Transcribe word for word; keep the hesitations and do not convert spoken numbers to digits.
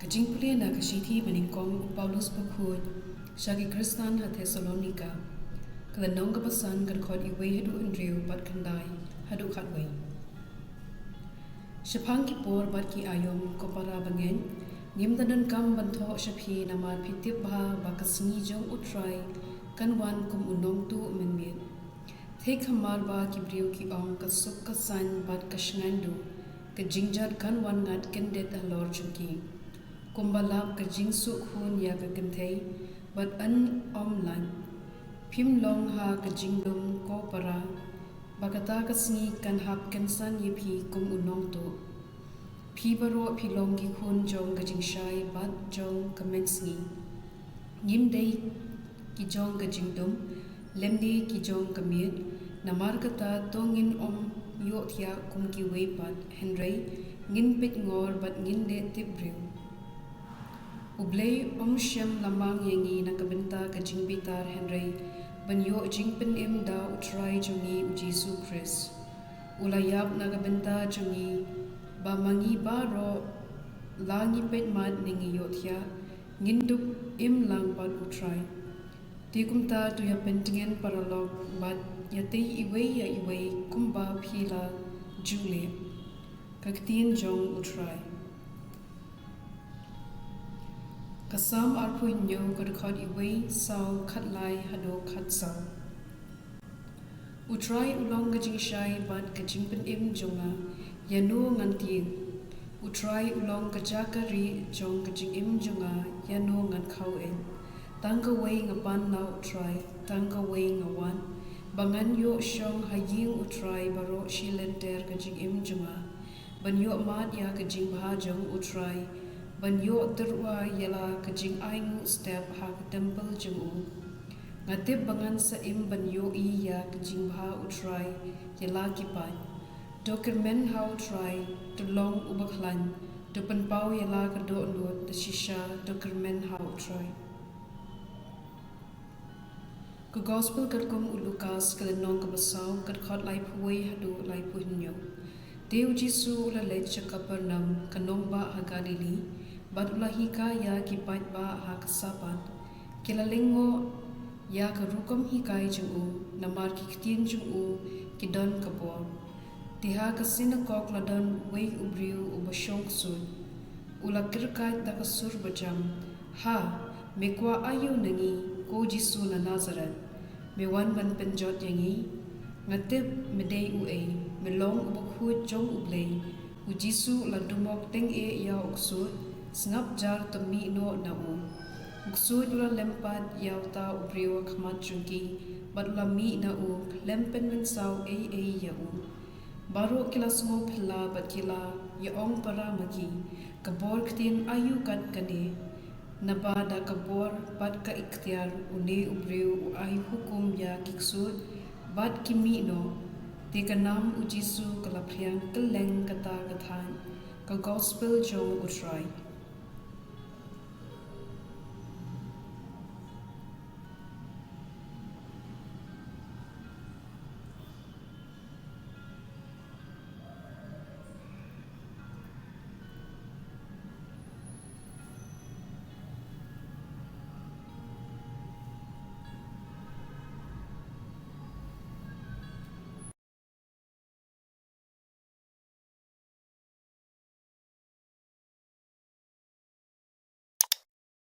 Ka jingpule na ka shithi ba nyngkong u Paulus bakhuid sha ki Khristan ha Thessalonika, ka lynnong kaba san, ka dkhot iwei haduh hynriew bad khyndai haduh khatwei. Shaphang ki por bad ki aïom, ko para bangeit, ngim da donkam ban thoh sha phi, namar phi tip bha ba ka sngi jong U Trai kan wan kum u nongtuh mynmiet. Thik hamar ba ki briew ki ong, ka suk ka saiñ bad ka shngaiñ duh, ka jingjot kan wan ngat kyndit halor jong ki. Kumba lap ka jingsuk khun ïa ka kynthei, bad yn ym lait. Phim long ha ka jingdum, ko para, ba kata ka sngi kan hap kynsan ïa phi kum u nongtuh. Phi baroh phi long ki khun jong ka jingshai bad jong ka mynsngi. Ngim dei ki jong ka jingdum, lymne ki jong ka miet. Namar kata, to ngin ym ïohthiah kum kiwei pat, hynrei ngin peit ngor bad ngin leh tip briew. U Blei um shym la mang ïa ngi na ka bynta ka jingbitar, hynrei ban ïoh jingpynim da U Trai jong ngi U Jisu Khrist. U la ïap na ka bynta jong ngi, ba ma ngi baroh, la ngi peit mat ne ngi ïohthiah, ngin dup im lang bad U Trai. Te kumta, to ïa pyntngen paralok bad ïatei iwei ïa iwei kumba phi la ju leh. Ka ktien jong U Trai. Ka Salm arphew hynñiew, ka dkhot iwei saw, khatlai haduh khatsaw. U Trai u long ka jingshai bad ka jingpynim jong nga, ïa no ngan tieng? U Trai u long ka jaka rieh jong ka jingim jong nga, ïa no ngan khaw-eit? Tang kawei nga pan na U Trai, tang kawei nga wad, ba ngan ïoh shong ha ïing U Trai baroh shi lynter ka jingim jong nga, ban ïoh mad ïa ka jingbha jong U Trai, ban ïoh tyrwa ïa la ka jingainguh step ha ka templ jong u. Nga tip ba ngan sa im ban ïohi ïa ka jingbha U Trai ïa la ki paid. To kyrmen ha U Trai, to long uba khlaiñ, to pynpaw ïa la ka dohnud da shisha, to kyrmen ha U Trai. Ka Gospel katkum u Lukas, ka lynnong kaba saw, ka dkhot laiphew wei haduh laiphew hynñiew. Te U Jisu u la leit sha Kapernaum, ka nongbah ha Galili, bad u la hikai ïa ki paidbah ha ka Sabbath. Ki la lyngngoh ïa ka rukom hikai jong u, namar ki ktien jong u ki don ka bor. Te ha ka synagog la don uwei u briew uba shong ksuid. U la kyrkhat da ka sur bajam, Ha, me kwah aïu na ngi, ko Jisu na Nasareth? Me wan ban pynjot ïa ngi? Nga tip me dei uei, me long u bakhuid jong U Blei. U Jisu u la dumok tyngeh ïa u ksuid, Sngap jar, to mih noh na u. U ksuid u la lympat ïa uta u briew ha khmat jong ki, bad u la mih na u, khlem pynmynsaw ei ei ïa u. Baroh ki la sngewphylla bad ki la ïa ong para ma ki, Ka bor ktien aïu kat kane? Naba da ka bor bad ka iktiar une u briew u ai hukum ïa ki ksuid, bad ki mih noh. Te ka nam U Jisu ka la phriang kylleng kata ka thaiñ. Ka Gospel jong U Trai.